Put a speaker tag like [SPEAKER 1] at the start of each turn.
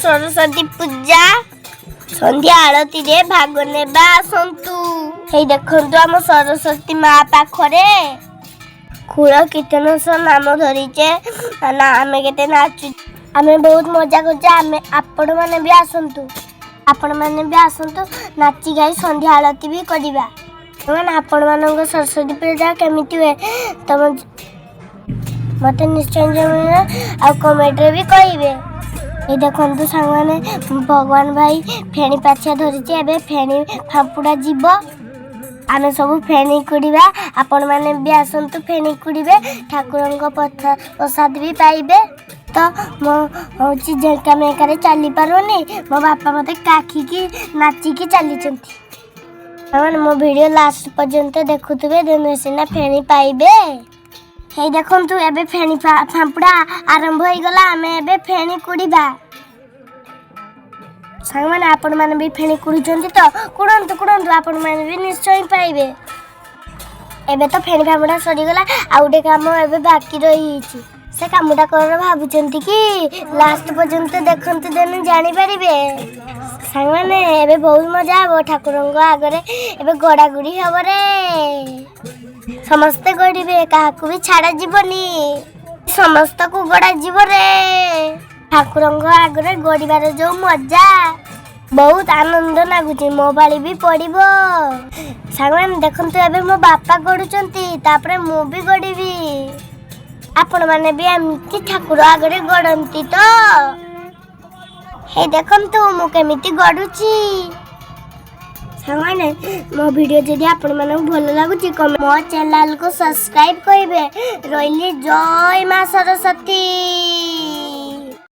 [SPEAKER 1] ସରସ୍ୱତୀ ପୂଜା ସନ୍ଧ୍ୟା ଆଳତୀରେ ଭାଗ ନେବା ଆସନ୍ତୁ। ହେଇ ଦେଖନ୍ତୁ, ଆମ ସରସ୍ୱତୀ ମା ପାଖରେ ଖୋଳ କୀର୍ତ୍ତନ ସହ ନାମ ଧରିଛେ ନା। ଆମେ କେତେ ନାଚୁ, ଆମେ ବହୁତ ମଜା କରୁଛେ ଆମେ। ଆପଣମାନେ ବି ଆସନ୍ତୁ, ଆପଣମାନେ ବି ଆସନ୍ତୁ, ନାଚି ଗାଇ ସନ୍ଧ୍ୟା ଆଳତୀ ବି କରିବା। ମାନେ ଆପଣମାନଙ୍କ ସରସ୍ୱତୀ ପୂଜା କେମିତି ହୁଏ, ତମ ମୋତେ ନିଶ୍ଚୟ ଜଣାଇବେ ଆଉ କମେଣ୍ଟରେ ବି କହିବେ। ଏଇ ଦେଖନ୍ତୁ ସାଙ୍ଗମାନେ, ଭଗବାନ ଭାଇ ଫେଣି ପାଛିଆ ଧରିଛି। ଏବେ ଫେଣି ଫାମ୍ପୁଡ଼ା ଯିବ। ଆମେ ସବୁ ଫେଣି କୁଡ଼ିବା। ଆପଣମାନେ ବି ଆସନ୍ତୁ, ଫେଣି କୁଡ଼ିବେ, ଠାକୁରଙ୍କ ପ୍ରସାଦ ବି ପାଇବେ। ତ ମୋ ହେଉଛି ଝେଙ୍କା ମେଙ୍କାରେ ଚାଲି ପାରୁନି, ମୋ ବାପା ମୋତେ କାଖିକି ନାଚିକି ଚାଲିଛନ୍ତି। ମାନେ ମୋ ଭିଡ଼ିଓ ଲାଷ୍ଟ ପର୍ଯ୍ୟନ୍ତ ଦେଖୁଥିବେ, ଦେନେ ସିନା ଫେଣି ପାଇବେ। ହେଇ ଦେଖନ୍ତୁ, ଏବେ ଫେଣି ଫାମ୍ପୁଡ଼ା ଆରମ୍ଭ ହେଇଗଲା। ଆମେ ଏବେ ଫେଣି କୁଡ଼ିବା। ସାଙ୍ଗମାନେ, ଆପଣମାନେ ବି ଫେଣି କୁଡ଼ୁଛନ୍ତି ତ? କୁଡ଼ନ୍ତୁ, କୁଡ଼ନ୍ତୁ, ଆପଣମାନେ ବି ନିଶ୍ଚୟ ପାଇବେ। ଏବେ ତ ଫେଣି ଫାମ୍ପୁଡ଼ା ସରିଗଲା। ଆଉ ଗୋଟେ କାମ ଏବେ ବାକି ରହିଯାଇଛି। ସେ କାମଟା କ'ଣ ଭାବୁଛନ୍ତି କି? ଲାଷ୍ଟ ପର୍ଯ୍ୟନ୍ତ ଦେଖନ୍ତୁ, ଦେନେ ଜାଣିପାରିବେ। ସାଙ୍ଗମାନେ, ଏବେ ବହୁତ ମଜା ହବ। ଠାକୁରଙ୍କ ଆଗରେ ଏବେ ଗଡ଼ାଗୁଡ଼ି ହବ ରେ। ସମସ୍ତେ ଗଡ଼ିବେ, କାହାକୁ ବି ଛାଡ଼ା ଯିବନି, ସମସ୍ତକୁ ଗଡ଼ାଯିବ ରେ। ଠାକୁରଙ୍କ ଆଗରେ ଗଡ଼ିବାର ଯୋଉ ମଜା, ବହୁତ ଆନନ୍ଦ ଲାଗୁଛି। ମୋ ପାଳି ବି ପଡ଼ିବ। ସାଙ୍ଗମାନେ ଦେଖନ୍ତୁ, ଏବେ ମୋ ବାପା ଗଡ଼ୁଛନ୍ତି, ତାପରେ ମୁଁ ବି ଗଡ଼ିବି। ଆପଣମାନେ ବି ଏମିତି ଠାକୁର ଆଗରେ ଗଡ଼ନ୍ତି ତ? ହେଇ ଦେଖନ୍ତୁ, ମୁଁ କେମିତି ଗଡ଼ୁଛି। ସାଙ୍ଗମାନେ, ମୋ ଭିଡ଼ିଓ ଯଦି ଆପଣମାନଙ୍କୁ ଭଲ ଲାଗୁଛି, ମୋ ଚ୍ୟାନେଲକୁ ସବସ୍କ୍ରାଇବ କରିବେ। ରହିଲି, ଜୟ ମା ସରସ୍ୱତୀ।